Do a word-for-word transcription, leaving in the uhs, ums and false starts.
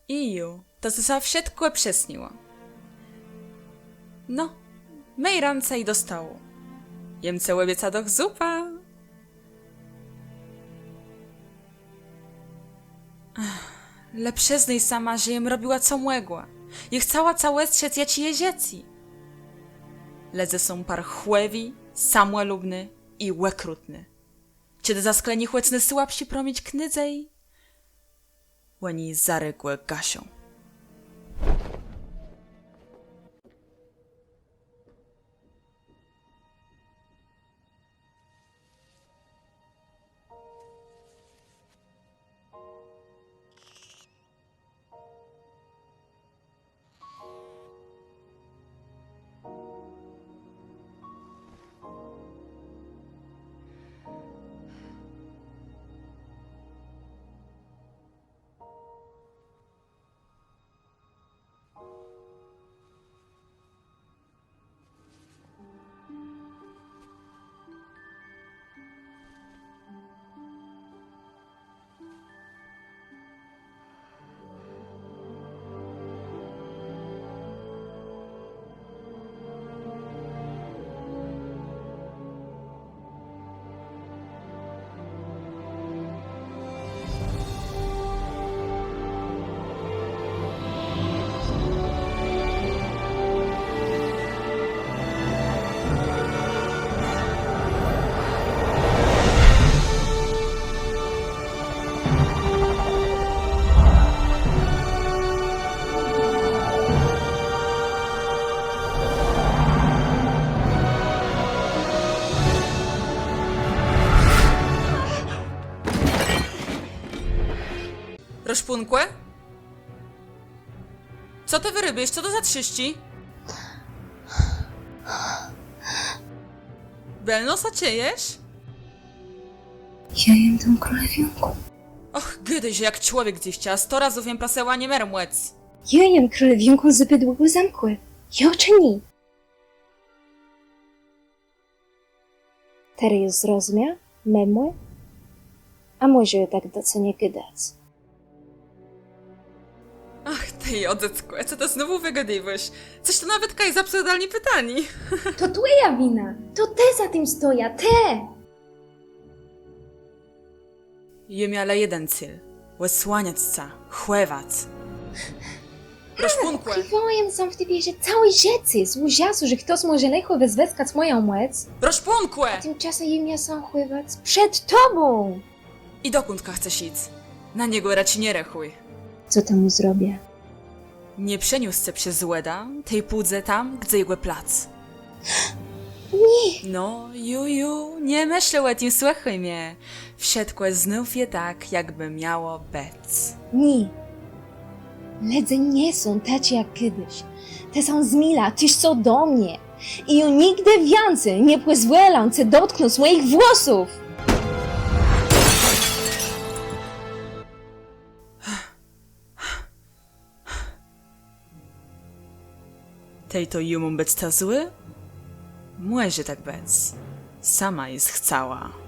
I ju, to sã wszëtkò przësniło. No, mie rãce i dostało. Jem cë òbieca doch zupã. Le przëznôj sama, że jem robiła, co mògła. Jem chcała całé strzec, jaczé je żëcé. Lëdze są parchòwi, samòlubny i òkrutny. Czedë zaskle chòc nôsłabszi promiéń nôdzeji, òni zarô gò gaszą. Roszpùnkò? Co të wërôbiôsz? Co to za trzôsczi? Bëlno sã czëjesz? Jô jem tą królewiónką. Och, gôdôj, że jak człowiek, dzéwczã, sto razów jem prosëła, nie mermòc. Jô jem królewiónką Zôpadłégò Zómkù. Jo czë nié? Terô jô zrozmia, mëmò, a mòże tak do ce nie gadac. Ach, të jo, dzeckò, co të znôwù wëgôdiwôsz? Cos to nawetka je absurdalné pitanié. To twòja wina. To të za tim stoja, të! Jô mia le jeden cél. Òsłaniac ce, chòwac. Roszpùnkò! Ùkriwała jem sã w ti wierze całé żëcé, z ùżasu, że chtos mòże lëchò wëzwëskac mòjã mòc. Roszpùnkò! A timczasã jô mia sã chòwac przed tobą! I dokądka chcesz jic? Na niegò raczi nie rechùj. Co temù zrobiã? Nie przeniósc ce przez wòdã, tej pùdze tam, gdze jegò plac. Nié! No, ju, ju, nie mëszl ò tim, słëchôj mie. Wszëtkò znôw je tak, jakbë miało bëc. Nié. Lëdze nie są taczi jak czedës. Të sã zmila, téż co do mie. I ju nigdë wiãcy nie pòzwòlã ce dotknąc mòjich włosów! Tej to jô móm bëc ta złô? Mòże tak bëc. Sama jes chcała.